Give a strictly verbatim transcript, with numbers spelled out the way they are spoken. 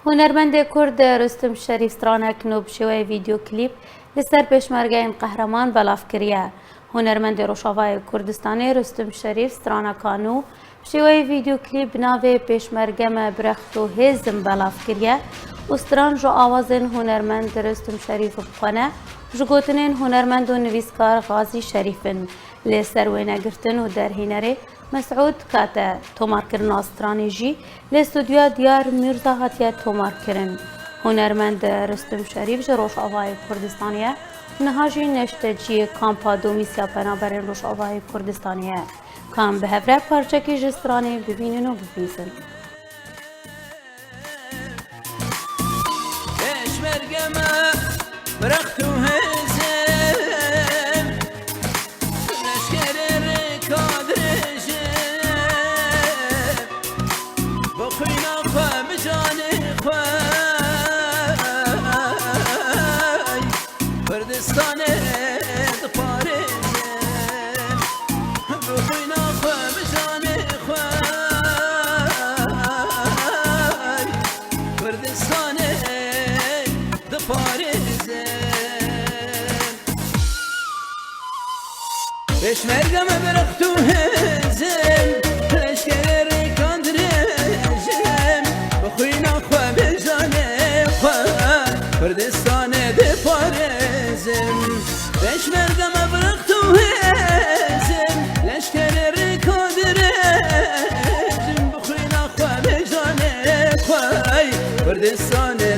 Hunermendê Kurd Rustum Şerîf stranek nû bi şêweyê vîdyoklîp li ser pêşmergeyên qehreman belav kiriye. Hunermendê Rojavayê Kurdistanê Rustum Şerîf straneka nû bi şêweyê vîdyoklîp bi navê Pêşmerge me bi rext û hêzim belav kiriye û stran ji awazên hunermend Rustum Şerîf bi xwe ne, ji gotinên hunermend û nivîskar Xazî Şerîf in. Lê serwênegirtin û derhênerê Mesûd Kate tomarkirina stranê jî li stûdyoya Diyar Mîrza hatiye tomarkirin. Hunermend Rustum Şerîf ji Rojavayê Kurdistanê ye, niha jî neşteciyê kampa Domîs ya Penaberên Rojavayê Kurdistanê ye. Ka em bi hev re parçekî ji stranê bibînin û bibîzin. Pêşmerge me bi rext û hêzim, leşkerê rêka dirêjim, bi xwîna xwe, bi canê xwe, Kurdistanê diparêzim, bi xwîna xwe, bi canê xwe, Kurdistanê diparêzim. Pêşmerge me bi rext û hêzim, leşkerê rêkan dirêjim, bi xwîna xwe, bi canê xwe, Kurdistanê diparêzim. Pêşmerge me bi rext û hêzim, leşkerê rêkan dirêjim, bi xwîna xwe, bi canê xwe, Kurdistanê